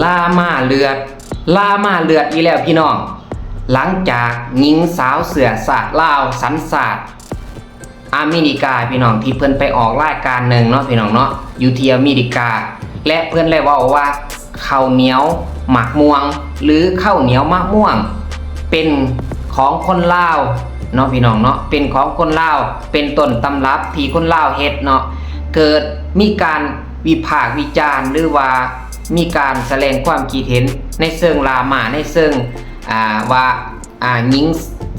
ລາມາເລືອດ ລາມາເລືອດອີກແລ້ວພີ່ນ້ອງ ຫຼັງຈາກຍິງສາວເຊື້ອຊາດລາວ ສັນຊາດອາເມລິກາ ພີ່ນ້ອງ ທີ່ເພິ່ນໄປອອກລາຍການໜຶ່ງເນາະ ພີ່ນ້ອງເນາະ ຢູ່ທີ່ອາເມລິກາ ແລະ ເພິ່ນໄດ້ເວົ້າວ່າ ເຂົ້າໜຽວໝາກມ່ວງ ຫຼື ເຂົ້າໜຽວໝາກມ່ວງ ເປັນຂອງຄົນລາວເນາະ ພີ່ນ້ອງເນາະ ເປັນຂອງຄົນລາວ ເປັນຕົ້ນຕຳລັບທີ່ຄົນລາວເຮັດເນາະ ເກີດມີການວິພາກວິຈານ ຫຼືວ່າມີການສະແດງຄວາມຄິດເຫັນໃນເຊີງດຣາມາ ໃນເຊີງ ອ່າ ວ່າ ອ່າ ຍິງ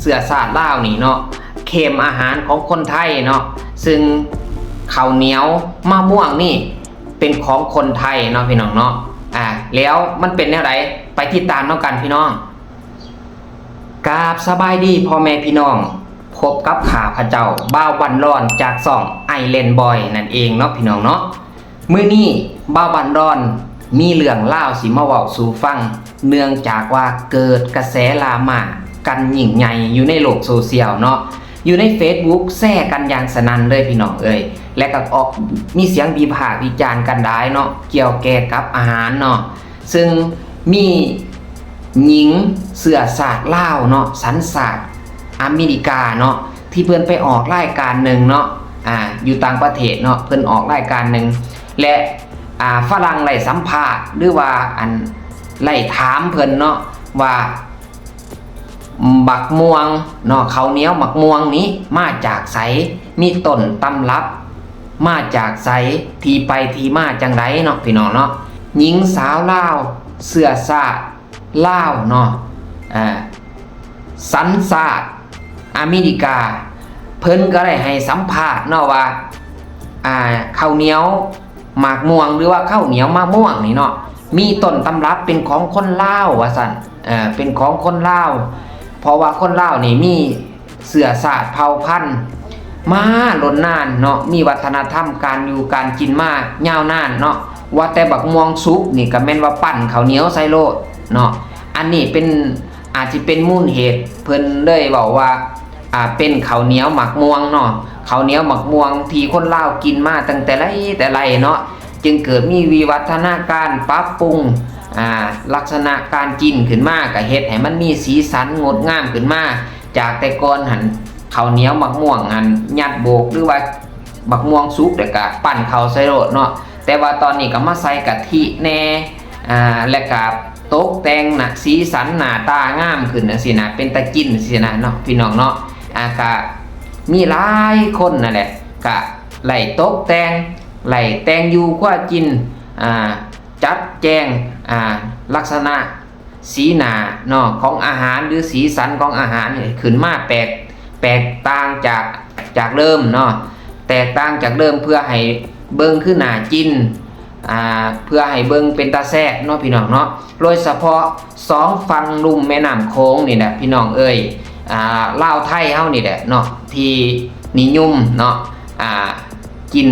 ເຊື້ອຊາດລາວນີ້ເນາະ ເຄມອາຫານຂອງຄົນໄທເນາະ ຊຶ່ງເຂົ້າໜຽວໝາກມ່ວງນີ້ ເປັນຂອງຄົນໄທເນາະ ພີ່ນ້ອງເນາະ ອ່າ ແລ້ວມັນເປັນແນວໃດ ໄປຕິດຕາມນຳກັນພີ່ນ້ອງ. ກາບສະບາຍດີພໍ່ແມ່ພີ່ນ້ອງ ພົບກັບຂ້າພະເຈົ້າ ບ່າວບັນດອນ ຈາກຊ່ອງ Island Boy ນັ້ນເອງເນາະ ພີ່ນ້ອງເນາະ. ມື້ນີ້ບ່າວບັນດອນມີເລື່ອງລາວຊິມາເວົ້າສູ່ຟັງ ເນື່ອງຈາກວ່າເກີດກະແສດຣາມາກັນຍິ່ງໃຫຍ່ຢູ່ໃນໂລກໂຊຊຽວເນາະ ຢູ່ໃນເຟສບຸກແຊກັນຢ່າງສະນັ້ນເລີຍ ພີ່ນ້ອງເອີຍ ແລະ ກໍອອກມີສຽງວິພາກວິຈານກັນຫຼາຍເນາະ ກ່ຽວແກ່ກັບອາຫານເນາະ ຊຶ່ງມີຍິງເຊື້ອຊາດລາວເນາະ ສັນຊາດອາເມລິກາເນາະ ທີ່ເພິ່ນໄປອອກລາຍການໜຶ່ງເນາະ ອ່າ ຢູ່ຕ່າງປະເທດເນາະ ເພິ່ນອອກລາຍການໜຶ່ງ ແລະ ອ່າ ຝຣັ່ງໄດ້ສຳພາດ ຫຼືວ່າ ອັນ ໄດ້ຖາມເພິ່ນເນາະ ວ່າ ບັກມ່ວງເນາະ ເຂົ້າໜຽວໝາກມ່ວງນີ້ມາຈາກໃສ ມີຕົ້ນຕຳລັບມາຈາກໃສ ທີ່ໄປທີ່ມາຈັ່ງໃດເນາະ ພີ່ນ້ອງເນາະ. ຍິງສາວລາວ ເຊື້ອຊາດລາວເນາະ ເອີ ສັນຊາດອາເມລິກາ ເພິ່ນກໍໄດ້ໃຫ້ສຳພາດເນາະວ່າ ອ່າ ເຂົ້າໜຽວ ໝາກມ່ວງ ຫຼືວ່າເຂົ້າໜຽວໝາກມ່ວງນີ້ເນາະ ມີຕົ້ນຕຳລັບເປັນຂອງຄົນລາວວ່າຊັ້ນ ເອີ ເປັນຂອງຄົນລາວ ເພາະວ່າຄົນລາວນີ້ມີເຊື້ອຊາດເຜົ່າພັນມາດົນນານເນາະ ມີວັດທະນະທຳການຢູ່ການກິນມາຍາວນານເນາະ ວ່າແຕ່ບັກມ່ວງສຸກນີ້ກໍແມ່ນວ່າປັ້ນເຂົ້າໜຽວໃສ່ໂລດເນາະ ອັນນີ້ເປັນ ອາດຊິເປັນມູນເຫດ ເພິ່ນເລີຍເວົ້າວ່າ ອ່າ ເປັນເຂົ້າໜຽວໝາກມ່ວງເນາະ ເຂົ້າໜຽວໝາກມ່ວງທີ່ຄົນລາວກິນມາຕັ້ງແຕ່ໃດແຕ່ໃດເນາະ ຈຶ່ງເກີດມີວິວັດທະນາການ ປັບປຸງ ອ່າ ລັກສະນະການກິນຂຶ້ນມາ ກໍເຮັດໃຫ້ມັນມີສີສັນງົດງາມຂຶ້ນມາ ຈາກແຕ່ກ່ອນຫັ້ນ ເຂົ້າໜຽວໝາກມ່ວງຫັ້ນ ຍັດໂບກ ຫຼືວ່າ ບັກມ່ວງສຸກ ແລ້ວກະປັ້ນເຂົ້າໃສ່ໂລດເນາະ ແຕ່ວ່າຕອນນີ້ກໍມາໃສ່ກະທິແດ່ ອ່າ ແລ້ວກະຕົກແຕ່ງໜ້າ ສີສັນໜ້າຕາງາມຂຶ້ນຈັ່ງຊີ້ນະ ເປັນຕາກິນຊີ້ນະເນາະ ພີ່ນ້ອງເນາະ ອ່າ ກະມີຫຼາຍຄົນນັ້ນແຫຼະ ກະໄລ່ຕົກແຕ່ງ ໄລ່ແຕ່ງຢູ່ຄົວກິນ ອ່າ ຈັດແຈງ ອ່າ ລັກສະນະ ສີໜ້າເນາະ ຂອງອາຫານ ຫຼື ສີສັນຂອງອາຫານນີ້ຂຶ້ນມາແປກ ແຕກຕ່າງຈາກ ຈາກເດີມເນາະ ແຕກຕ່າງຈາກເດີມ ເພື່ອໃຫ້ເບິ່ງຄືໜ້າກິນ ອ່າ ເພື່ອໃຫ້ເບິ່ງເປັນຕາແຊບເນາະ ພີ່ນ້ອງເນາະ ໂດຍສະເພາະສອງຝັ່ງລຸ່ມແມ່ນ້ຳໂຂງນີ້ແຫຼະ ພີ່ນ້ອງເອີຍ ອ່າ ລາວໄທເຮົານີ້ແຫຼະເນາະ ທີ່ນິຍົມເນາະ ອ່າ ກິນ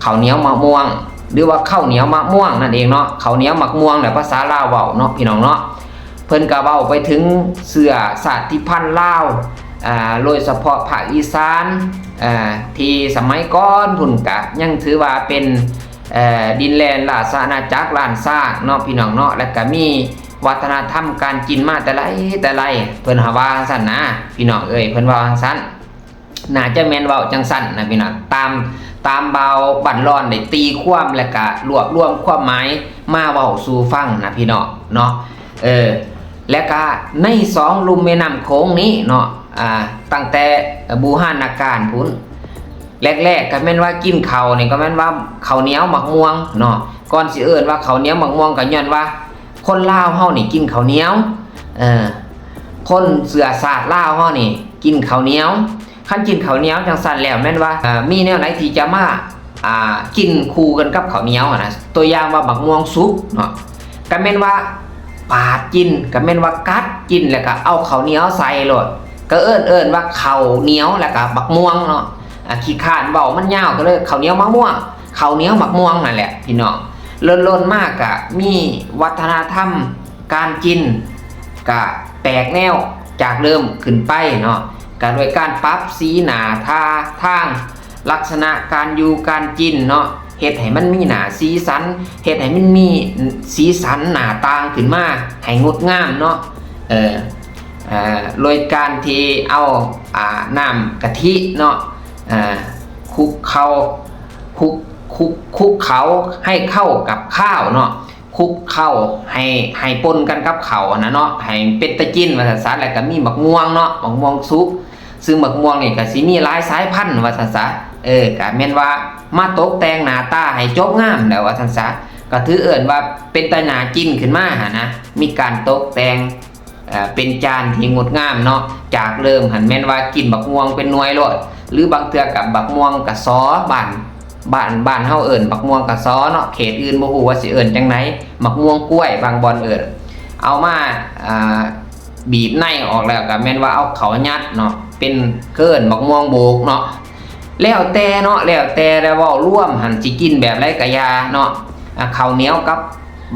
ເຂົ້າໜຽວໝາກມ່ວງ ຫຼືວ່າເຂົ້າໜຽວໝາກມ່ວງນັ້ນເອງເນາະ ເຂົ້າໜຽວໝາກມ່ວງແຫຼະ ພາສາລາວເວົ້າເນາະ ພີ່ນ້ອງເນາະ ເພິ່ນກໍເວົ້າໄປເຖິງເຊື້ອຊາດຕິພັນລາວ ອ່າ ໂດຍສະເພາະພາກອີສານ ອ່າ ທີ່ສະໄໝກ່ອນພຸ້ນກະຍັງຖືວ່າເປັນ ເອີ ດິນແດນລາຊະອານາຈັກລ້ານຊ້າງເນາະ ພີ່ນ້ອງເນາະ ແລ້ວກະມີວັດທະນະທຳການກິນມາແຕ່ໃດແຕ່ໃດ ເພິ່ນຫາວ່າຈັ່ງຊັ້ນນະ ພີ່ນ້ອງເອີຍ ເພິ່ນເວົ້າຈັ່ງຊັ້ນ. ໜ້າຈະແມ່ນເວົ້າຈັ່ງຊັ້ນນະພີ່ນ້ອງ ຕາມ ຕາມບ່າວບັນດອນໄດ້ຕີຄວາມ ແລະກະລວບລວມຄວາມໝາຍມາເວົ້າສູ່ຟັງນະພີ່ນ້ອງເນາະ ເອີ ແລະກະໃນສອງລຸ່ມແມ່ນ້ຳໂຂງນີ້ເນາະ ອ່າ ຕັ້ງແຕ່ບູຮານນະການພຸ້ນ ແລກໆ ກໍແມ່ນວ່າກິນເຂົ້ານີ້ ກໍແມ່ນວ່າເຂົ້າໜຽວໝາກມ່ວງເນາະ ກ່ອນຊິເອີ້ນວ່າເຂົ້າໜຽວໝາກມ່ວງ ກໍຍ້ອນວ່າຄົນລາວເຮົານີ້ກິນເຂົ້າໜຽວ ເອີ ຄົນເຊື້ອຊາດລາວເຮົານີ້ກິນເຂົ້າໜຽວ ຄັນກິນເຂົ້າໜຽວຈັ່ງຊັ້ນແລ້ວແມ່ນວ່າ ເອີ ມີແນວໃດທີ່ຈະມາ ອ່າ ກິນຄູ່ກັນກັບເຂົ້າໜຽວຫັ້ນນະ ຕົວຢ່າງວ່າບັກມ່ວງສຸກເນາະ ກໍແມ່ນວ່າປາດກິນ ກໍແມ່ນວ່າກັດກິນ ແລ້ວກໍເອົາເຂົ້າໜຽວໃສ່ໂລດ ກໍເອີ້ນ ເອີ້ນວ່າເຂົ້າໜຽວ ແລ້ວກໍບັກມ່ວງເນາະ ອ່າ ຂີ້ຄ້ານເວົ້າມັນຍາວ ກໍເລີຍເຂົ້າໜຽວໝາກມ່ວງ ເຂົ້າໜຽວໝາກມ່ວງນັ້ນແຫຼະພີ່ນ້ອງ ລົນໆມາກໍມີວັດທະນະທຳ ການກິນກະແປກແນວຈາກເດີມຂຶ້ນໄປເນາະ ກະໂດຍການປັບສີໜ້າທ່າທາງ ລັກສະນະການຢູ່ການກິນເນາະ ເຮັດໃຫ້ມັນມີໜ້າສີສັນ ເຮັດໃຫ້ມັນມີສີສັນໜ້າຕ່າງຂຶ້ນມາໃຫ້ງົດງາມເນາະ ເອີ ໂດຍການທີ່ເອົາ ອ່າ ນ້ຳກະທິເນາະ ອ່າ ຄຸກເຄົ້າ ຄຸກ ຄຸກ ຄຸກເຄົ້າໃຫ້ເຂົ້າກັບຂ້າວເນາະ ຄຸກເຄົ້າໃຫ້ ໃຫ້ປົນກັນກັບເຂົ້າຫັ້ນນະເນາະ ໃຫ້ເປັນຕາກິນວ່າຊັ້ນຊະ ແລ້ວກໍມີໝາກມ່ວງເນາະ ໝາກມ່ວງສຸກ ຊຶ່ງໝາກມ່ວງນີ້ກໍຊິມີຫຼາຍສາຍພັນວ່າຊັ້ນຊະ ເອີ ກໍແມ່ນວ່າມາຕົກແຕ່ງໜ້າຕາໃຫ້ຈົບງາມແລ້ວວ່າຊັ້ນຊະ ກໍຖືເອີ້ນວ່າເປັນຕາໜ້າກິນຂຶ້ນມາຫັ້ນນະ ມີການຕົກແຕ່ງ ເອີ ເປັນຈານທີ່ງົດງາມເນາະ ຈາກເດີມຫັ້ນແມ່ນວ່າກິນບັກມ່ວງເປັນໜ່ວຍໂລດ ຫຼືບາງເທື່ອກໍບັກມ່ວງກະຊໍ ບ້ານ ບ້ານ ບ້ານເຮົາເອີ້ນບັກມ່ວງກະຊໍເນາະ ເຂດອື່ນບໍ່ຮູ້ວ່າຊິເອີ້ນຈັ່ງໃດ ບັກມ່ວງກ້ວຍບາງບ່ອນເອີ້ນ ເອົາມາ ອ່າ ບີບໃນອອກແລ້ວກໍແມ່ນວ່າເອົາເຂົ້າຍັດເນາະ ເປັນ ເອີ້ນບັກມ່ວງໂບກເນາະ ແລ້ວແຕ່ເນາະ ແລ້ວແຕ່ ແລ້ວເວົ້າລວມຫັ້ນ ຊິກິນແບບໃດກໍຢ່າເນາະ ອ່າ ເຂົ້າໜຽວກັບ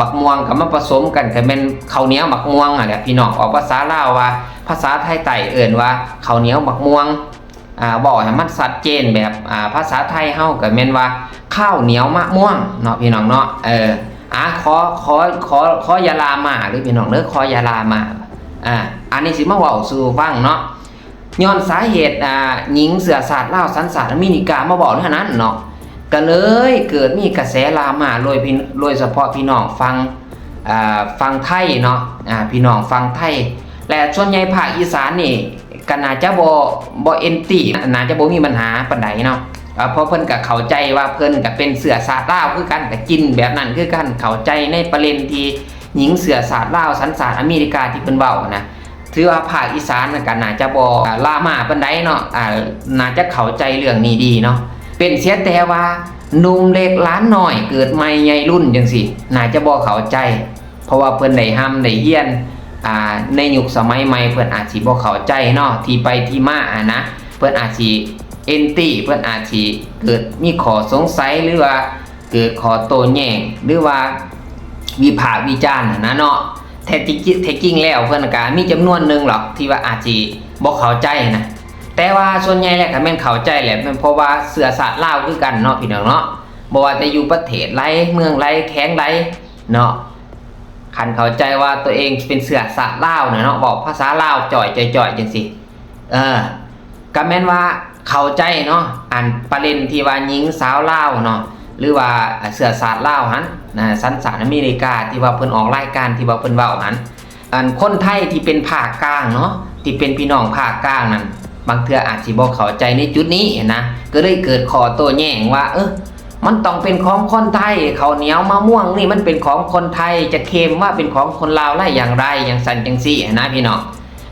ບັກມ່ວງກໍມາປະສົມກັນ ກໍແມ່ນເຂົ້າໜຽວບັກມ່ວງຫັ້ນແຫຼະ ພີ່ນ້ອງ ອອກພາສາລາວວ່າ ພາສາໄທໃຕ້ເອີ້ນວ່າເຂົ້າໜຽວບັກມ່ວງ ອ່າ ເວົ້າໃຫ້ມັນຊັດເຈນແບບ ອ່າ ພາສາໄທເຮົາກໍແມ່ນວ່າ ຂ້າວໜຽວມະມ່ວງເນາະ ພີ່ນ້ອງເນາະ ເອີ ອ່າ ຂໍ ຂໍ ຂໍ ຂໍຢ່າລາມາເດີ ພີ່ນ້ອງເດີ ຂໍຢ່າລາມາ ອ່າ ອັນນີ້ຊິມາເວົ້າສູ່ຟັງເນາະ ຍ້ອນສາເຫດ ອ່າ ຍິງເຊື້ອຊາດລາວສັນຊາດອາເມລິກາມາເວົ້າເທົ່ານັ້ນເນາະ ກໍເລີຍເກີດມີກະແສດຣາມາ ໂດຍ ໂດຍສະເພາະພີ່ນ້ອງຝັ່ງ ອ່າ ຝັ່ງໄທເນາະ ອ່າ ພີ່ນ້ອງຝັ່ງໄທ ແລະ ສ່ວນໃຫຍ່ພາກອີສານນີ້ ກໍໜ້າຈະບໍ່ ບໍ່ແອນຕີ ໜ້າຈະບໍ່ມີບັນຫາປານໃດເນາະ ເພາະເພິ່ນກໍເຂົ້າໃຈວ່າເພິ່ນກໍເປັນເຊື້ອຊາດລາວຄືກັນ ກໍກິນແບບນັ້ນຄືກັນ ເຂົ້າໃຈໃນປະເດັນທີ່ຍິງເຊື້ອຊາດລາວສັນຊາດອາເມລິກາທີ່ເພິ່ນເວົ້ານະ ຖືວ່າພາກອີສານນັ້ນກໍໜ້າຈະບໍ່ດຣາມາປານໃດເນາະ ອ່າ ໜ້າຈະເຂົ້າໃຈເລື່ອງນີ້ດີເນາະ ເປັນເສຍແຕ່ວ່າໜຸ່ມເລັກຫຼານນ້ອຍເກີດໃໝ່ໃຫຍ່ລຸນຈັ່ງຊີ້ ໜ້າຈະບໍ່ເຂົ້າໃຈ ເພາະວ່າເພິ່ນໄດ້ຮ່ຳໄດ້ຮຽນ ອ່າ ໃນຍຸກສະໄໝໃໝ່ ເພິ່ນອາດຊິບໍ່ເຂົ້າໃຈເນາະ ທີ່ໄປທີ່ມາຫັ້ນນະ ເພິ່ນອາດຊິແອນຕີ ເພິ່ນອາດຊິເກີດມີຂໍ້ສົງໄສ ຫຼືວ່າເກີດຂໍ້ໂຕ້ແຍ້ງ ຫຼືວ່າວິພາກວິຈານຫັ້ນນະເນາະ ແທ້ຈິງ ແທ້ຈິງແລ້ວເພິ່ນກໍມີຈຳນວນໜຶ່ງຫຼອກທີ່ວ່າອາດຊິບໍ່ເຂົ້າໃຈນະ ແຕ່ວ່າສ່ວນໃຫຍ່ແລ້ວກໍແມ່ນເຂົ້າໃຈແຫຼະ ແມ່ນເພາະວ່າເຊື້ອຊາດລາວຄືກັນເນາະ ພີ່ນ້ອງເນາະ ບໍ່ວ່າຈະຢູ່ປະເທດໃດ ເມືອງໃດ ແຂວງໃດເນາະ ຄັນເຂົ້າໃຈວ່າຕົວເອງເປັນເຊື້ອຊາດລາວນະເນາະ ເວົ້າພາສາລາວຈ່ອຍໆຈັ່ງຊີ້ ເອີ ກໍແມ່ນວ່າເຂົ້າໃຈເນາະ ອັນປະເດັນທີ່ວ່າຍິງສາວລາວເນາະ ຫຼືວ່າເຊື້ອຊາດລາວຫັ້ນນະ ສັນຊາດອາເມລິກາ ທີ່ວ່າເພິ່ນອອກລາຍການ ທີ່ວ່າເພິ່ນເວົ້າຫັ້ນ ອັນຄົນໄທທີ່ເປັນພາກກາງເນາະ ທີ່ເປັນພີ່ນ້ອງພາກກາງນັ້ນ ບາງເທື່ອອາດຊິບໍ່ເຂົ້າໃຈໃນຈຸດນີ້ນະ ກໍເລີຍເກີດຂໍ້ໂຕ້ແຍ້ງວ່າ ເອີ ມັນຕ້ອງເປັນຂອງຄົນໄທ ເຂົ້າໜຽວມະມ່ວງນີ້ມັນເປັນຂອງຄົນໄທ ຈະເຄມວ່າເປັນຂອງຄົນລາວໄດ້ຢ່າງໃດ ຈັ່ງຊັ້ນຈັ່ງຊີ້ນະ ພີ່ນ້ອງ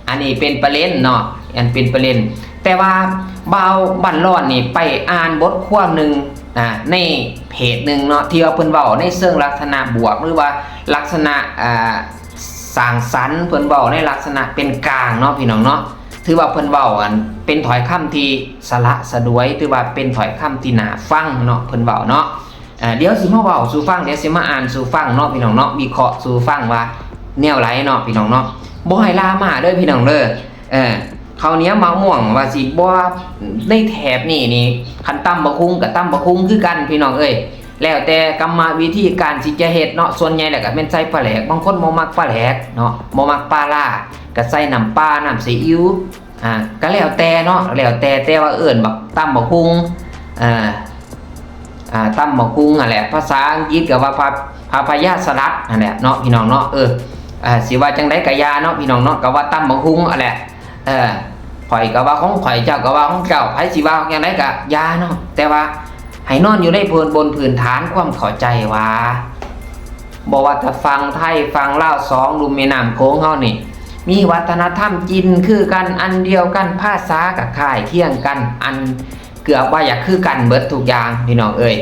ອັນນີ້ເປັນປະເດັນເນາະ ອັນເປັນປະເດັນ ແຕ່ວ່າບ່າວບັນລອນນີ້ໄປອ່ານບົດຄວາມໜຶ່ງ ອ່າ ໃນເພຈໜຶ່ງເນາະ ທີ່ວ່າເພິ່ນເວົ້າໃນເຊີງລັກສະນະບວກ ຫຼືວ່າລັກສະນະ ອ່າ ສ້າງສັນ ເພິ່ນເວົ້າໃນລັກສະນະເປັນກາງເນາະ ພີ່ນ້ອງເນາະ ຖືວ່າເພິ່ນເວົ້າອັນເປັນຖ້ອຍຄຳທີ່ສະຫຼະສະຫຼວຍ ຖືວ່າເປັນຖ້ອຍຄຳທີ່ໜ້າຟັງເນາະ ເພິ່ນເວົ້າເນາະ ອ່າ ດຽວຊິມາເວົ້າສູ່ຟັງ ດຽວຊິມາອ່ານສູ່ຟັງເນາະ ພີ່ນ້ອງເນາະ ວິເຄາະສູ່ຟັງວ່າແນວໃດເນາະ ພີ່ນ້ອງເນາະ ບໍ່ໃຫ້ດຣາມາເດີ ພີ່ນ້ອງເດີ ເອີ ເຂົ້າໜຽວມະມ່ວງວ່າຊິບໍ່ ໃນແຖບນີ້ນີ້ ຄັນຕຳບັກຫຸ່ງກໍຕຳບັກຫຸ່ງຄືກັນ ພີ່ນ້ອງເອີຍ ແລ້ວແຕ່ກຳມະວິທີການທີ່ຈະເຮັດເນາະ ສ່ວນໃຫຍ່ແລ້ວກໍແມ່ນໃສ່ປາແຫຼກ ບາງຄົນບໍ່ມັກປາແຫຼກເນາະ ບໍ່ມັກປາຮ້າ ກໍໃສ່ນ້ຳປາ ນ້ຳຊີອິ້ວ ອ່າ ກໍແລ້ວແຕ່ເນາະ ແລ້ວແຕ່ ແຕ່ວ່າເອີ້ນບັກ ຕຳບັກຫຸ່ງ ອ່າ ອ່າ ຕຳບັກຫຸ່ງຫັ້ນແຫຼະ ພາສາອັງກິດກໍວ່າ ພາ ພາພະຍາສະລັດຫັ້ນແຫຼະເນາະ ພີ່ນ້ອງເນາະ ເອີ ອ່າ ຊິວ່າຈັ່ງໃດກໍຢ່າເນາະ ພີ່ນ້ອງເນາະ ກໍວ່າຕຳບັກຫຸ່ງຫັ້ນແຫຼະ ເອີ ຂ້ອຍກໍວ່າຂອງຂ້ອຍ ເຈົ້າກໍວ່າຂອງເຈົ້າ ໃຜຊິວ່າຈັ່ງໃດກໍຢ່າເນາະ ແຕ່ວ່າໃຫ້ນອນຢູ່ໃນພື້ນ ບົນພື້ນຖານຄວາມເຂົ້າໃຈວ່າ ບໍ່ວ່າແຕ່ຝັ່ງໄທຝັ່ງລາວ ສອງລຸ່ມແມ່ນ້ຳໂຂງເຮົານີ້ ມີວັດທະນະທຳກິນຄືກັນ ອັນດຽວກັນ ພາສາກໍຄ້າຍຄຽງກັນ ອັນເກືອບວ່າຢາກຄືກັນເບິດທຸກຢ່າງ ພີ່ນ້ອງເອີຍ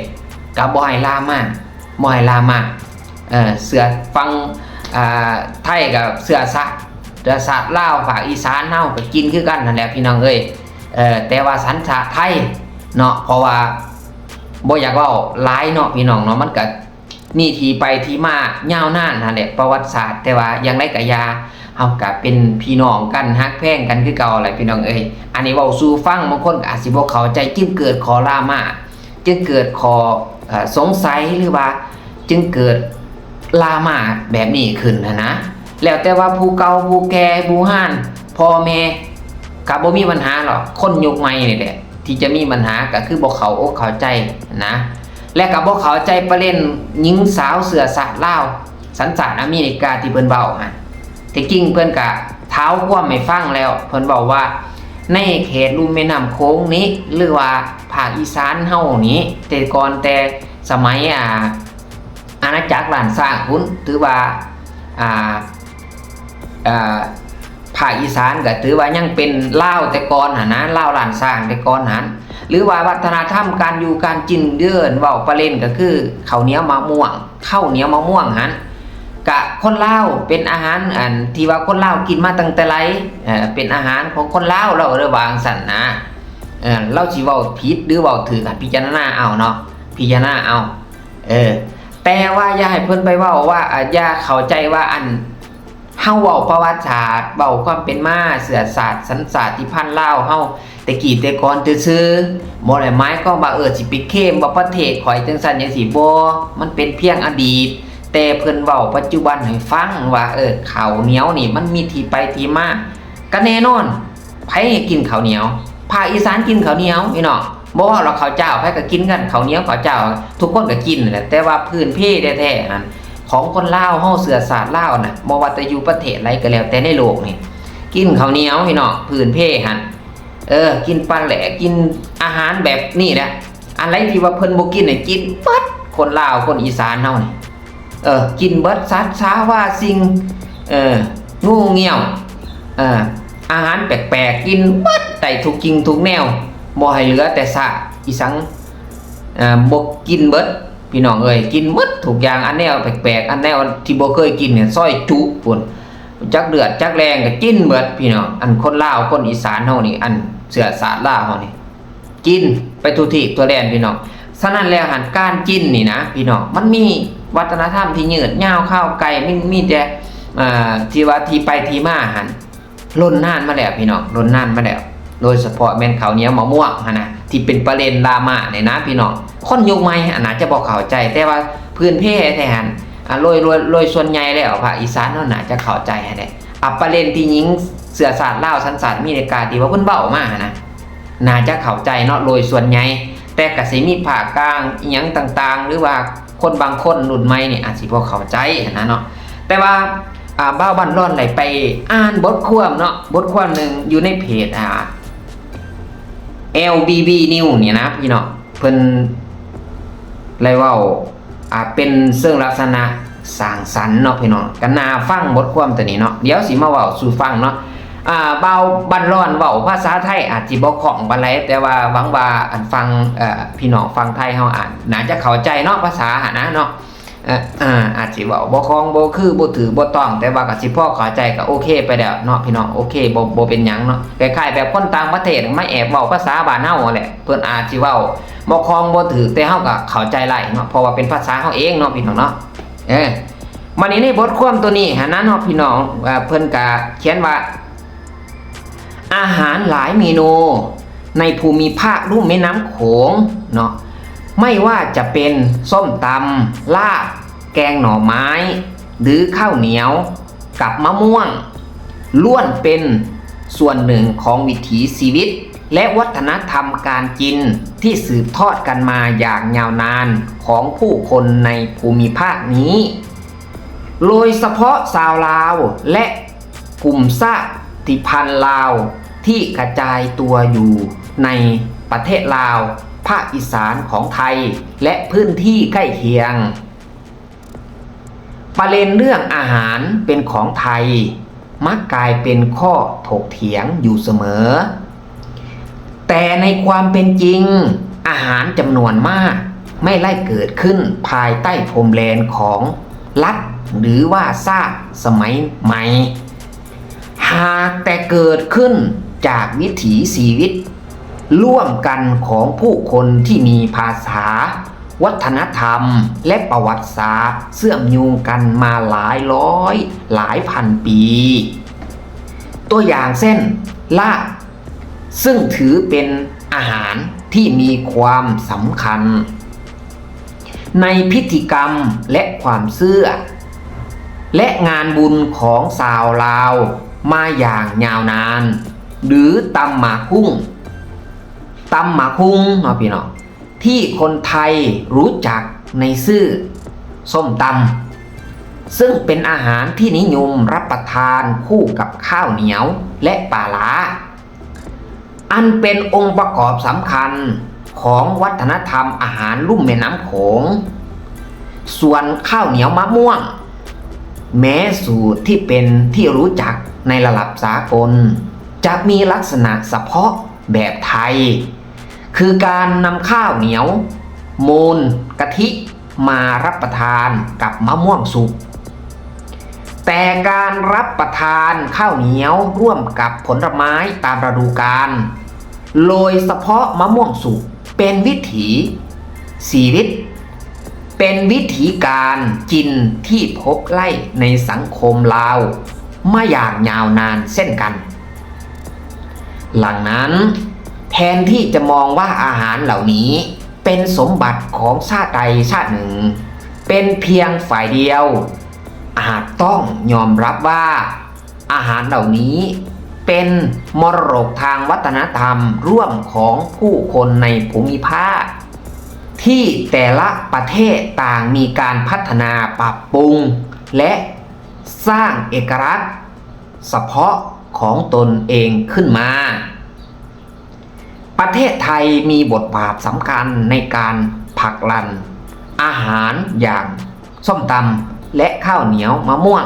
ກໍບໍ່ໃຫ້ດຣາມາ ບໍ່ໃຫ້ດຣາມາ ເອີ ເຊື້ອຝັ່ງ ອ່າ ໄທກໍເຊື້ອຊາດ ເຊື້ອຊາດລາວ ພາກອີສານເຮົາກໍກິນຄືກັນຫັ້ນແຫຼະ ພີ່ນ້ອງເອີຍ ເອີ ແຕ່ວ່າສັນຊາດໄທເນາະ ເພາະວ່າບໍ່ຢາກເວົ້າຫຼາຍເນາະ ພີ່ນ້ອງເນາະ ມັນກໍ ມີທີ່ໄປທີ່ມາຍາວນານຫັ້ນແຫຼະ ປະຫວັດສາດ ແຕ່ວ່າຢ່າງໃດກໍຢ່າ ເຮົາກໍເປັນພີ່ນ້ອງກັນ ຮັກແພງກັນຄືເກົ່າແຫຼະ ພີ່ນ້ອງເອີຍ ອັນນີ້ເວົ້າສູ່ຟັງ ບາງຄົນກໍອາດຊິບໍ່ເຂົ້າໃຈ ຈຶ່ງເກີດຂໍ້ດຣາມາ ຈຶ່ງເກີດຂໍ້ ເອີ ສົງໄສ ຫຼືວ່າຈຶ່ງເກີດດຣາມາແບບນີ້ຂຶ້ນຫັ້ນນະ. ແລ້ວແຕ່ວ່າຜູ້ເກົ່າຜູ້ແກ່ບູຮານ ພໍ່ແມ່ກໍບໍ່ມີບັນຫາດອກ, ຄົນຍຸກໃໝ່ນີ້ແຫຼະທີ່ຈະມີບັນຫາ ກໍຄືບໍ່ເຂົ້າອົກເຂົ້າໃຈນະ ແລະກໍບໍ່ເຂົ້າໃຈປະເດັນຍິງສາວເຊື້ອຊາດລາວ ສັນຊາດອາເມລິກາທີ່ເພິ່ນເວົ້າຫັ້ນ. ທີ່ຈິງເພິ່ນກະທ້າວຄວາມໃຫ້ຟັງແລ້ວ, ເພິ່ນເວົ້າວ່າໃນເຂດລຸ່ມແມ່ນ້ຳໂຂງນີ້ ຫຼືວ່າພາກອີສານເຮົານີ້ ແຕ່ກ່ອນແຕ່ສະໄໝ ອາ ອານາຈັກລ້ານຊ້າງພຸ້ນ ຖືວ່າ ອາ ອາ ພາກອີສານກໍຖືວ່າຍັງເປັນລາວແຕ່ກ່ອນຫັ້ນນະ, ລາວລ້ານຊ້າງແຕ່ກ່ອນຫັ້ນ ຫຼືວ່າວັດທະນະທຳການຢູ່ການກິນ ເອີ້ນເວົ້າປະເລັນກໍຄືເຂົ້າໜຽວມະມ່ວງ ເຂົ້າໜຽວມະມ່ວງຫັ້ນ ກະຄົນລາວເປັນອາຫານອັນທີ່ວ່າຄົນລາວກິນມາຕັ້ງແຕ່ໄຫຼ ເອີ ເປັນອາຫານຂອງຄົນລາວ ລາວກໍເລີຍວ່າຈັ່ງຊັ້ນນະ. ເອີ ລາວຊິເວົ້າຜິດຫຼືເວົ້າຖືກ ໃຫ້ພິຈາລະນາເອົາເນາະ ພິຈາລະນາເອົາ. ເອີ ແຕ່ວ່າຢ່າໃຫ້ເພິ່ນໄປເວົ້າວ່າ ອາ ຢ່າເຂົ້າໃຈວ່າອັນ ເຮົາເວົ້າປະຫວັດສາດ ເວົ້າຄວາມເປັນມາ ເຊື້ອຊາດ ສັນຊາດຕິພັນລາວເຮົາແຕ່ກີ້ແຕ່ກ່ອນຊື່ໆ ບໍ່ໄດ້ໝາຍຄວາມວ່າ ເອີ ຊິໄປເຄມວ່າປະເທດຂ້ອຍຈັ່ງຊັ້ນຈັ່ງຊີ້ ບໍ່, ມັນເປັນພຽງອະດີດ. ແຕ່ເພິ່ນເວົ້າປັດຈຸບັນໃຫ້ຟັງວ່າ ເອີ ເຂົ້າໜຽວນີ້ມັນມີທີ່ໄປທີ່ມາ. ກໍແນ່ນອນ ໃຜໃຫ້ກິນເຂົ້າໜຽວ? ພາກອີສານກິນເຂົ້າໜຽວ ພີ່ນ້ອງ. ບໍ່ເວົ້າດອກເຂົ້າເຈົ້າ, ໃຜກໍກິນກັນ ເຂົ້າໜຽວເຂົ້າເຈົ້າ ທຸກຄົນກໍກິນນັ້ນແຫຼະ. ແຕ່ວ່າພື້ນເພແທ້ໆຫັ້ນ ຂອງຄົນລາວເຮົາ ເຊື້ອຊາດລາວນະ ບໍ່ວ່າແຕ່ຢູ່ປະເທດໃດກໍແລ້ວແຕ່ໃນໂລກນີ້ ກິນເຂົ້າໜຽວ ພີ່ນ້ອງ, ພື້ນເພຫັ້ນ. ເອີ ກິນປາແຫຼກ ກິນອາຫານແບບນີ້ແຫຼະ. ອັນໃດທີ່ວ່າເພິ່ນບໍ່ກິນນີ້ ກິນເບິດ. ຄົນລາວ ຄົນອີສານເຮົານີ້ ເອີ ກິນເບິດ ສັດສາວາສິ່ງ ເອີ ງູງຽວ ເອີ ອາຫານແປກໆ ກິນເບິດ ໄດ້ທຸກສິ່ງທຸກແນວ ບໍ່ໃຫ້ເຫຼືອແຕ່ຊາກອີສັງ ເອີ ບໍ່ກິນເບິດ ພີ່ນ້ອງເອີຍ. ກິນເບິດທຸກຢ່າງ ອັນແນວແປກໆ ອັນແນວທີ່ບໍ່ເຄີຍກິນນີ້ ຊອຍຈຸພຸ້ນ ຈັກເລືອດຈັກແລງກໍກິນເບິດ ພີ່ນ້ອງ. ອັນຄົນລາວ ຄົນອີສານເຮົານີ້ ອັນເຊື້ອຊາດລາວເຮົານີ້ ກິນໄປທົ່ວທີບທົ່ວແດນ ພີ່ນ້ອງ. ສະນັ້ນແລ້ວຫັ້ນ ການກິນນີ້ນະ ພີ່ນ້ອງ ມັນມີວັດທະນະທຳທີ່ຍືດຍາວຄາວໄກ ມີ ມີແຕ່ ເອີ ທີ່ວ່າທີ່ໄປທີ່ມາຫັ້ນ ດົນນານມາແລ້ວ ພີ່ນ້ອງ, ດົນນານມາແລ້ວ. ໂດຍສະເພາະແມ່ນເຂົ້າໜຽວມະມ່ວງຫັ້ນນະ ທີ່ເປັນປະເດັນດຣາມານີ້ນະ ພີ່ນ້ອງ. ຄົນຍຸກໃໝ່ອາດຈະບໍ່ເຂົ້າໃຈ ແຕ່ວ່າພື້ນເພແທ້ຫັ້ນ ອາ ໂດຍ ໂດຍ ໂດຍສ່ວນໃຫຍ່ແລ້ວພາກອີສານເຮົາໜ້າຈະເຂົ້າໃຈຫັ້ນແຫຼະ. ອາ ປະເດັນທີ່ຍິງເຊື້ອຊາດລາວ ສັນຊາດອາເມລິກາ ທີ່ວ່າເພິ່ນເວົ້າມາຫັ້ນນະ ໜ້າຈະເຂົ້າໃຈເນາະ ໂດຍສ່ວນໃຫຍ່. ແຕ່ກໍຊິມີພາກກາງອີ່ຫຍັງຕ່າງໆ ຫຼືວ່າຄົນບາງຄົນລຸ້ນໃໝ່ນີ້ອາດຊິບໍ່ເຂົ້າໃຈຫັ້ນນະເນາະ. ແຕ່ວ່າ ອາ ບ່າວບັນລອນໄດ້ໄປອ່ານບົດຄວາມເນາະ ບົດຄວາມໜຶ່ງຢູ່ໃນເພຈ ອາ ແອລບີບີນິວນີ້ນະ ພີ່ນ້ອງ. ເພິ່ນໄດ້ເວົ້າ ອາ ເປັນເຊີງລັກສະນະສ້າງສັນເນາະ ພີ່ນ້ອງ. ກໍໜ້າຟັງບົດຄວາມຕົວນີ້ເນາະ, ດຽວຊິມາເວົ້າສູ່ຟັງເນາະ. ອາ ບ່າວບັນລອນເວົ້າພາສາໄທອາດຊິບໍ່ຄ່ອງປານໃດ, ແຕ່ວ່າຫວັງວ່າອັນຟັງ ເອີ ພີ່ນ້ອງຝັ່ງໄທເຮົາອາດໜ້າຈະເຂົ້າໃຈເນາະ ພາສາຫັ້ນນະເນາະ. ເອີ ອາ ອາດຊິເວົ້າບໍ່ຄ່ອງ ບໍ່ຄື ບໍ່ຖືກ ບໍ່ຕ້ອງ, ແຕ່ວ່າກໍຊິພໍເຂົ້າໃຈ ກໍໂອເຄໄປແລ້ວເນາະ ພີ່ນ້ອງ. ໂອເຄ ບໍ່ ບໍ່ເປັນຫຍັງເນາະ. ຄ້າຍໆແບບຄົນຕ່າງປະເທດມາແອບເວົ້າພາສາບ້ານເຮົາຫັ້ນແຫຼະ, ເພິ່ນອາດຊິເວົ້າບໍ່ຄ່ອງ ບໍ່ຖືກ ແຕ່ເຮົາກໍເຂົ້າໃຈໄດ້ເນາະ, ເພາະວ່າເປັນພາສາເຮົາເອງເນາະ ພີ່ນ້ອງເນາະ. ເອີ ບັດນີ້ໃນບົດຄວາມຕົວນີ້ຫັ້ນນະເນາະ ພີ່ນ້ອງ, ເອີ ເພິ່ນກໍຂຽນວ່າ ອາຫານຫຼາຍເມນູໃນພູມິພາກລຸ່ມແມ່ນ້ຳໂຂງເນາະ, ໄມ່ວ່າຈະເປັນສົ້ມຕຳ, ລາບ, ແກງໜໍ່ໄມ້ ຫຼື ເຂົ້າໜຽວກັບມະມ່ວງ ລ້ວນເປັນສ່ວນໜຶ່ງຂອງວິຖີຊີວິດ ແລະ ວັດທະນະທຳການກິນທີ່ສືບທອດກັນມາຢ່າງຍາວນານຂອງຜູ້ຄົນໃນພູມິພາກນີ້, ໂດຍສະເພາະຊາວລາວ ແລະ ກຸ່ມຊາດ ຕິພັນລາວທີ່ກະຈາຍຕົວຢູ່ໃນປະເທດລາວ, ພາກອີສານຂອງໄທ ແລະ ພື້ນທີ່ໃກ້ຄຽງ. ປະເດັນເລື່ອງອາຫານເປັນຂອງໄທ ມັກກາຍເປັນຂໍ້ຖົກຖຽງຢູ່ສະເໝີ. ແຕ່ໃນຄວາມເປັນຈິງ, ອາຫານຈຳນວນມາກໄມ່ໄດ້ເກີດຂຶ້ນພາຍໃຕ້ພົມແດນຂອງລັດ ຫຼືວ່າຊາດສະໄໝໃໝ່, ຫາກແຕ່ເກີດຂຶ້ນຈາກວິຖີຊີວິດຮ່ວມກັນຂອງຜູ້ຄົນທີ່ມີພາສາ, ວັດທະນະທຳ ແລະ ປະຫວັດສາດເຊື່ອມໂຍງກັນມາຫຼາຍຮ້ອຍ, ຫຼາຍພັນປີ. ຕົວຢ່າງເຊັ່ນ ລາບ ຊຶ່ງຖືເປັນອາຫານ ທີ່ມີຄວາມສຳຄັນໃນພິທີກຳ ແລະ ຄວາມເຊື່ອ ແລະ ງານບຸນຂອງຊາວລາວມາຢ່າງຍາວນານ ຫຼື ຕຳໝາກຫຸ່ງ, ຕຳໝາກຫຸ່ງເນາະພີ່ນ້ອງ, ທີ່ຄົນໄທຮູ້ຈັກໃນຊື່ສົ້ມຕຳ, ເຊິ່ງເປັນອາຫານທີ່ນິຍົມຮັບປະທານຄູ່ກັບຂ້າວໜຽວ ແລະ ປາຫຼ້າ. ອັນເປັນອົງປະກອບສຳຄັນຂອງວັດທະນະທຳອາຫານລຸ່ມແມ່ນ້ຳໂຂງ. ສ່ວນຂ້າວໜຽວມະມ່ວງ, ແມ້ສູດທີ່ເປັນທີ່ຮູ້ຈັກໃນລະດັບສາກົນ, ຈະມີລັກສະນະສະເພາະແບບໄທ, ຄືການນຳຂ້າວໜຽວມູນກະທິ ມາຮັບປະທານກັບມະມ່ວງສຸກ. ແຕ່ການຮັບປະທານຂ້າວໜຽວຮ່ວມກັບຜົນລະໄມ້ຕາມລະດູການ, ໂດຍສະເພາະມະມ່ວງສຸກ ເປັນວິຖີຊີວິດ, ເປັນວິຖີການກິນທີ່ພົບໄດ້ໃນສັງຄົມລາວມາຢ່າງຍາວນານເຊັ່ນກັນ. ດັ່ງນັ້ນ, ແທນທີ່ຈະມອງວ່າອາຫານເຫຼົ່ານີ້ ເປັນສົມບັດຂອງຊາດໃດຊາດໜຶ່ງ, ເປັນພຽງຝ່າຍດຽວ, ອາດຕ້ອງຍອມຮັບວ່າອາຫານເຫຼົ່ານີ້ເປັນມໍລະດົກທາງວັດທະນະທຳຮ່ວມຂອງຜູ້ຄົນໃນພູມິພາກ ທີ່ແຕ່ລະປະເທດຕ່າງມີການພັດທະນາ, ປັບປຸງ ແລະ ສ້າງເອກະລັກສະເພາະຂອງຕົນເອງຂຶ້ນມາ. ປະເທດໄທມີບົດບາດສຳຄັນໃນການຜັກດັນອາຫານຢ່າງສົ້ມຕຳ ແລະ ຂ້າວໜຽວມະມ່ວງ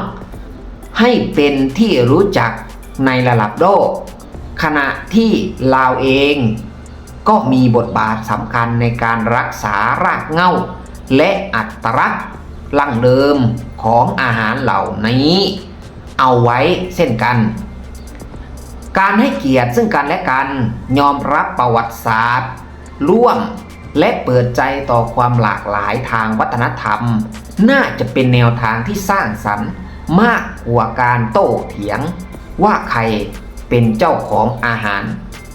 ໃຫ້ເປັນທີ່ຮູ້ຈັກໃນລະດັບໂລກ, ຂະນະທີ່ລາວເອງກໍມີບົດບາດສຳຄັນໃນການຮັກສາລາກເຫງົ້າ ແລະ ອັດຕະລັກດັ້ງເດີມຂອງອາຫານເຫຼົ່ານີ້ ເອົາໄວ້ເຊັ່ນກັນ. ການໃຫ້ກຽດເຊິ່ງກັນແລະກັນ, ຍອມຮັບປະຫວັດສາດຮ່ວມ ແລະ ເປີດໃຈຕໍ່ຄວາມຫຼາກຫຼາຍທາງວັດທະນະທຳ ໜ້າຈະເປັນແນວທາງທີ່ສ້າງສັນ ມາກກວ່າການໂຕ້ຖຽງວ່າໃຜເປັນເຈົ້າຂອງອາຫານ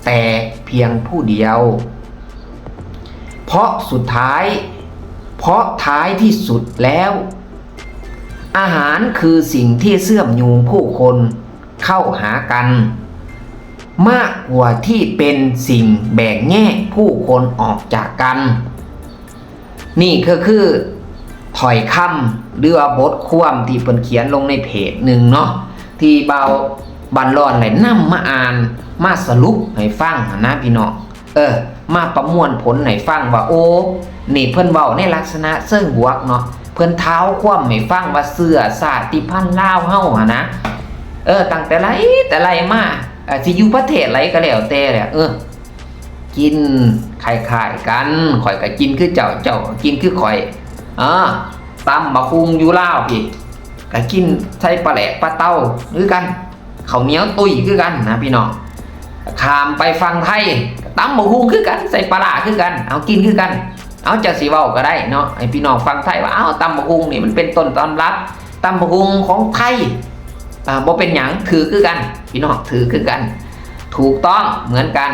ແຕ່ພຽງຜູ້ດຽວ. ເພາະສຸດທ້າຍ, ເພາະທ້າຍທີ່ສຸດແລ້ວ, ອາຫານຄືສິ່ງທີ່ເຊື່ອມໂຍງຜູ້ຄົນເຂົ້າຫາກັນ ມາກກວ່າທີ່ເປັນສິ່ງແບ່ງແຍກຜູ້ຄົນອອກຈາກກັນ. ນີ້ກໍຄືຖ້ອຍຄຳ ຫຼືວ່າບົດຄວາມທີ່ເພິ່ນຂຽນລົງໃນເພຈໜຶ່ງເນາະ ທີ່ບ່າວບັນລອນໄດ້ນຳມາອ່ານ ມາສະຫຼຸບໃຫ້ຟັງຫັ້ນນະພີ່ນ້ອງ. ເອີ ມາປະມວນຜົນໃຫ້ຟັງວ່າ ໂອ້ ນີ້ເພິ່ນເວົ້າໃນລັກສະນະເຊີງບວກເນາະ, ເພິ່ນທ້າວຄວາມໃຫ້ຟັງວ່າເຊື້ອຊາດຕິພັນລາວເຮົາຫັ້ນນະ ເອີ ຕັ້ງແຕ່ໃດແຕ່ໃດມາ ເອີ ຊິຢູ່ປະເທດໃດກໍແລ້ວແຕ່ແຫຼະ ເອີ ກິນຄ້າຍໆກັນ, ຂ້ອຍກໍກິນຄືເຈົ້າ, ເຈົ້າກໍກິນຄືຂ້ອຍ. ເອີ ຕຳບັກຫຸ່ງຢູ່ລາວພີ້ ກໍກິນໃສ່ປາແຫຼກປາເຕົ່າຄືກັນ, ເຂົ້າໜຽວຕຸ້ຍຄືກັນນະພີ່ນ້ອງ. ຂ້າມໄປຝັ່ງໄທ ຕຳບັກຫຸ່ງຄືກັນ, ໃສ່ປາຫຼ້າຄືກັນ, ເອົາ ກິນຄືກັນ. ເອົາ ເຈົ້າຊິເວົ້າກໍໄດ້ເນາະ ໃຫ້ພີ່ນ້ອງຝັ່ງໄທວ່າ ເອົາ ຕຳບັກຫຸ່ງນີ້ມັນເປັນຕົ້ນຕຳລັບ ຕຳບັກຫຸ່ງຂອງໄທ. ອ່າ ບໍ່ເປັນຫຍັງ, ຖືກຄືກັນ ພີ່ນ້ອງ, ຖືກຄືກັນ, ຖືກຕ້ອງເໝືອນກັນ.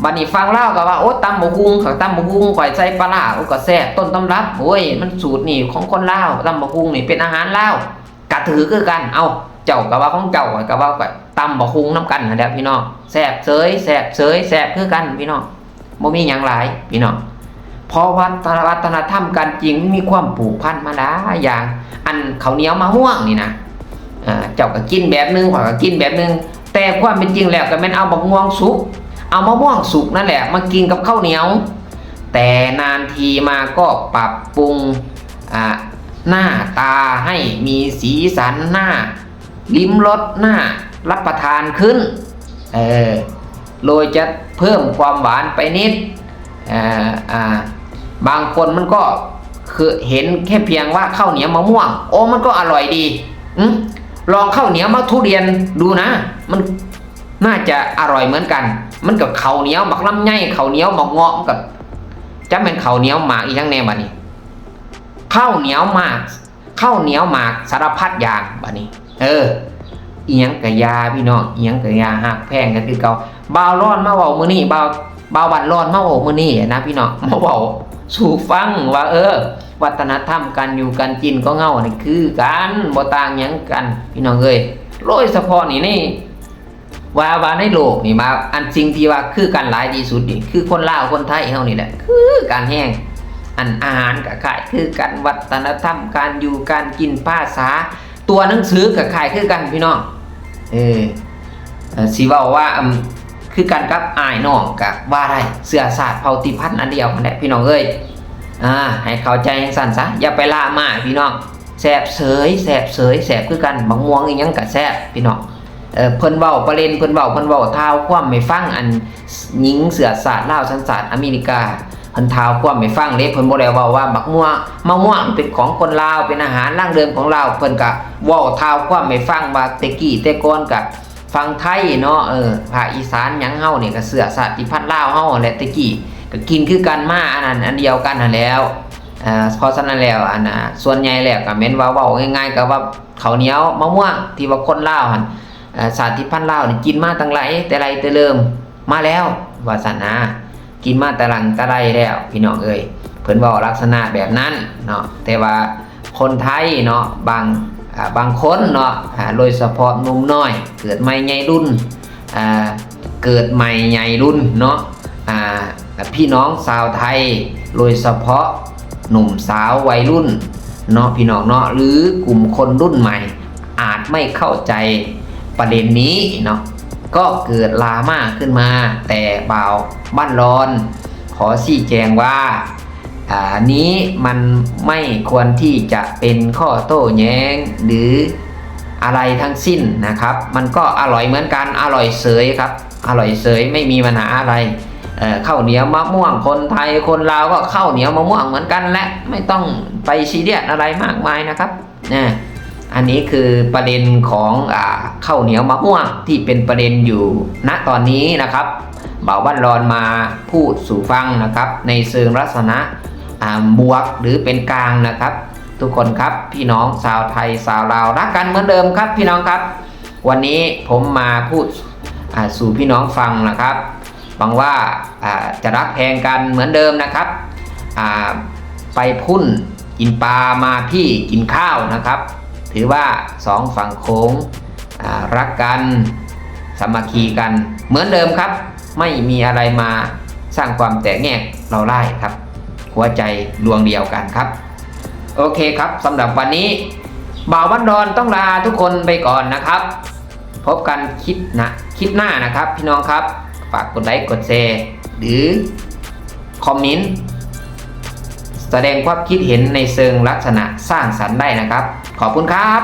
ບັດນີ້ຝັ່ງລາວກໍວ່າ ໂອ້ ຕຳບັກຫຸ່ງ ຂ້ອຍ ຕຳບັກຫຸ່ງຂ້ອຍໃສ່ປາຫຼ້າ ໂອ້ ກໍແຊບ, ຕົ້ນຕຳລັບ ໂອ້ຍ ມັນສູດນີ້ຂອງຄົນລາວ, ຕຳບັກຫຸ່ງນີ້ເປັນອາຫານລາວ. ກະຖືກຄືກັນ. ເອົ້າ ເຈົ້າກະເວົ້າຂອງເຈົ້າ, ຂ້ອຍກະເວົ້າຂ້ອຍ, ຕຳບັກຫຸ່ງນຳກັນຫັ້ນແຫຼະພີ່ນ້ອງ. ແຊບເສີຍ ແຊບເສີຍ ແຊບຄືກັນພີ່ນ້ອງ, ບໍ່ມີຫຍັງຫຼາຍພີ່ນ້ອງ. ເພາະວ່າວັດທະນະທຳການກິນມັນມີຄວາມຜູກພັນມາຫຼາຍຢ່າງ. ອັນເຂົ້າໜຽວໝາກມ່ວງນີ້ນະ, ເອີ ເຈົ້າກະກິນແບບໜຶ່ງ, ຂ້ອຍກະກິນແບບໜຶ່ງ, ແຕ່ຄວາມເປັນຈິງແລ້ວກະແມ່ນເອົາໝາກມ່ວງສຸກ, ເອົາໝາກມ່ວງສຸກນັ້ນແຫຼະມາກິນກັບເຂົ້າໜຽວ. ແຕ່ນານທີມາກໍປັບປຸງ ອ່າ ໜ້າຕາໃຫ້ມີສີສັນ, ໜ້າລິມລົດ, ໜ້າຮັບປະທານຂຶ້ນ, ເອີ ໂດຍຈະເພີ່ມຄວາມຫວານໄປນິດ. ເອີ ອ່າ ບາງຄົນມັນກໍຄືເຫັນແຄ່ພຽງວ່າເຂົ້າໜຽວໝາກມ່ວງ, ໂອ້ ມັນກໍອະລ່ອຍດີ. ອືມ ລອງເຂົ້າໜຽວໝາກທຸລຽນດູນະ, ມັນໜ້າຈະອະລ່ອຍເໝືອນກັນ. ມັນກໍເຂົ້າໜຽວໝາກລຳໄຍ, ເຂົ້າໜຽວໝາກເງາະ, ມັນກໍຈັກແມ່ນເຂົ້າໜຽວໝາກອີ່ຫຍັງແດ່ບັດນີ້. ເຂົ້າໜຽວໝາກ ເຂົ້າໜຽວໝາກສາລະພັດຢ່າງບັດນີ້. ເອີ ອີ່ຫຍັງກະຢ່າພີ່ນ້ອງ, ອີ່ຫຍັງກະຢ່າ, ຮັກແພງກັນຄືເກົ່າ. ບ່າວລອນມາເວົ້າມື້ນີ້, ບ່າວ ບ່າວບ້ານລອນມາເວົ້າມື້ນີ້ນະພີ່ນ້ອງ ມາເວົ້າສູ່ຟັງວ່າ ເອີ ວັດທະນະທຳການຢູ່ການກິນຂອງເຮົານີ້ຄືກັນ ບໍ່ຕ່າງຫຍັງກັນ ພີ່ນ້ອງເອີຍ. ໂດຍສະເພາະນີ້ ນີ້ ວ່າ ວ່າໃນໂລກນີ້ ວ່າອັນສິ່ງທີ່ວ່າຄືກັນຫຼາຍທີ່ສຸດນີ້ ຄືຄົນລາວຄົນໄທເຮົານີ້ແຫຼະ ຄືກັນແຮງ. ອັນອາຫານກໍຄ້າຍຄືກັນ ວັດທະນະທຳ ການຢູ່ການກິນ ພາສາ ຕົວໜັງສືກໍຄ້າຍຄືກັນ ພີ່ນ້ອງ. ເອີ ເອີ ຊິເວົ້າວ່າ ອຳ ຄືກັນກັບອ້າຍນ້ອງກໍວ່າໄດ້ ເຊື້ອຊາດເຜົ່າຕິພັນອັນດຽວຫັ້ນແຫຼະ ພີ່ນ້ອງເອີຍ. ອາ ໃຫ້ເຂົ້າໃຈຈັ່ງຊັ້ນຊະ ຢ່າໄປລະມາ ພີ່ນ້ອງ. ແຊບເສີຍ ແຊບເສີຍ ແຊບຄືກັນ ໝາກມ່ວງອີ່ຫຍັງກໍແຊບ ພີ່ນ້ອງ. ເອີ ເພິ່ນເວົ້າປະເດັນ ເພິ່ນເວົ້າ ເພິ່ນເວົ້າທ້າວຄວາມໃຫ້ຟັງ ອັນ ຍິງເຊື້ອຊາດລາວ ສັນຊາດອາເມລິກາ ເພິ່ນທ້າວຄວາມໃຫ້ຟັງເດ້. ເພິ່ນບໍ່ໄດ້ເວົ້າວ່າໝາກມ່ວງ ໝາກມ່ວງເປັນຂອງຄົນລາວ ເປັນອາຫານດັ້ງເດີມຂອງລາວ. ເພິ່ນກະເວົ້າທ້າວຄວາມໃຫ້ຟັງວ່າແຕ່ກີ້ແຕ່ກ່ອນກະ ຝັ່ງໄທເນາະ ເອີ ພາກອີສານຫຍັງເຮົານີ້ກໍເຊື້ອຊາດຕິພັນລາວເຮົາຫັ້ນແຫຼະ ແຕ່ກີ້ກໍກິນຄືກັນມາ ອັນນັ້ນອັນດຽວກັນຫັ້ນແຫຼ້ວ. ເອີ ເພາະສະນັ້ນແລ້ວ ອັນ ອາ ສ່ວນໃຫຍ່ແລ້ວກໍແມ່ນວ່າ ເວົ້າງ່າຍໆກໍວ່າເຂົ້າໜຽວມະມ່ວງ ທີ່ວ່າຄົນລາວຫັ້ນ ເອີ ຊາດຕິພັນລາວນີ້ກິນມາຕັ້ງຫຼາຍແຕ່ໃດແຕ່ເລີ່ມມາແລ້ວ ວ່າຊັ້ນນະ. ກິນມາແຕ່ຫຼັງແຕ່ໃດແລ້ວ ພີ່ນ້ອງເອີຍ. ເພິ່ນເວົ້າລັກສະນະແບບນັ້ນເນາະ ແຕ່ວ່າຄົນໄທເນາະ ບາງ ອາ ບາງຄົນເນາະ ອາ ໂດຍສະເພາະໜຸ່ມນ້ອຍ ເກີດໃໝ່ໃຫຍ່ລຸນ ອາ ເກີດໃໝ່ໃຫຍ່ລຸນເນາະ ອາ ພີ່ນ້ອງຊາວໄທ ໂດຍສະເພາະໜຸ່ມສາວໄວລຸ້ນເນາະ ພີ່ນ້ອງເນາະ ຫຼື ກຸ່ມຄົນລຸ້ນໃໝ່ ອາດໄມ່ເຂົ້າໃຈປະເດັນນີ້ເນາະ ກໍເກີດດຣາມາຂຶ້ນມາ. ແຕ່ບ່າວບ້ານລອນຂໍຊີ້ແຈງວ່າ ອາ ນີ້ມັນໄມ່ຄວນທີ່ຈະເປັນຂໍ້ໂຕ້ແຍ້ງ ຫຼື ອະໄລທັງສິ້ນນະຄັບ. ມັນກໍອະລ່ອຍເໝືອນກັນ ອະລ່ອຍເສີຍຄັບ ອະລ່ອຍເສີຍ ໄມ່ມີບັນຫາອະໄລ. ເອີ ເຂົ້າໜຽວມະມ່ວງ ຄົນໄທຄົນລາວກໍເຂົ້າໜຽວມະມ່ວງເໝືອນກັນແຫຼະ ໄມ່ຕ້ອງໄປຊີຣຽສອະໄລມາກມາຍນະຄັບ. ນະ ອັນນີ້ຄືປະເດັນຂອງ ອາ ເຂົ້າໜຽວມະມ່ວງ ທີ່ເປັນປະເດັນຢູ່ ນະ ຕອນນີ້ນະຄັບ. ບ່າວບ້ານລອນມາພູດສູ່ຟັງນະຄັບ ໃນເຊີງລັກສະນະ ອາ ບວກ ຫຼື ເປັນກາງນະຄັບ ທຸກຄົນຄັບ. ພີ່ນ້ອງຊາວໄທຊາວລາວ ຮັກກັນເໝືອນເດີມຄັບ ພີ່ນ້ອງຄັບ. ວັນນີ້ຜົມມາພູດ ອາ ສູ່ພີ່ນ້ອງຟັງນະຄັບ. ຫວັງວ່າ ອາ ຈະຮັກແພງກັນເໝືອນເດີມນະຄັບ. ອາ ໄປພຸ້ນກິນປາ ມາພີ້ກິນຂ້າວນະຄັບ. ຖືວ່າສອງຝັ່ງໂຂງ ອາ ຮັກກັນ ສາມັກຄີກັນເໝືອນເດີມຄັບ. ໄມ່ມີອະໄລມາສ້າງຄວາມແຕກແຍກເຫຼົ່າຮ້າຍຄັບ. ຫົວໃຈດວງດຽວກັນຄັບ. ໂອເຄຄັບ ສຳລັບວັນນີ້ ບ່າວບ້ານດອນຕ້ອງລາທຸກຄົນໄປກ່ອນນະຄັບ. ພົບກັນຄລິບໜ້າ ຄລິບໜ້ານະຄັບ ພີ່ນ້ອງຄັບ. ຝາກກົດໄລກ໌ ກົດແຊ ຫຼື ຄອມເມັນ ສະແດງຄວາມຄິດເຫັນໃນເຊີງລັກສະນະສ້າງສັນໄດ້ນະຄັບ. ຂອບຄຸນຄັບ.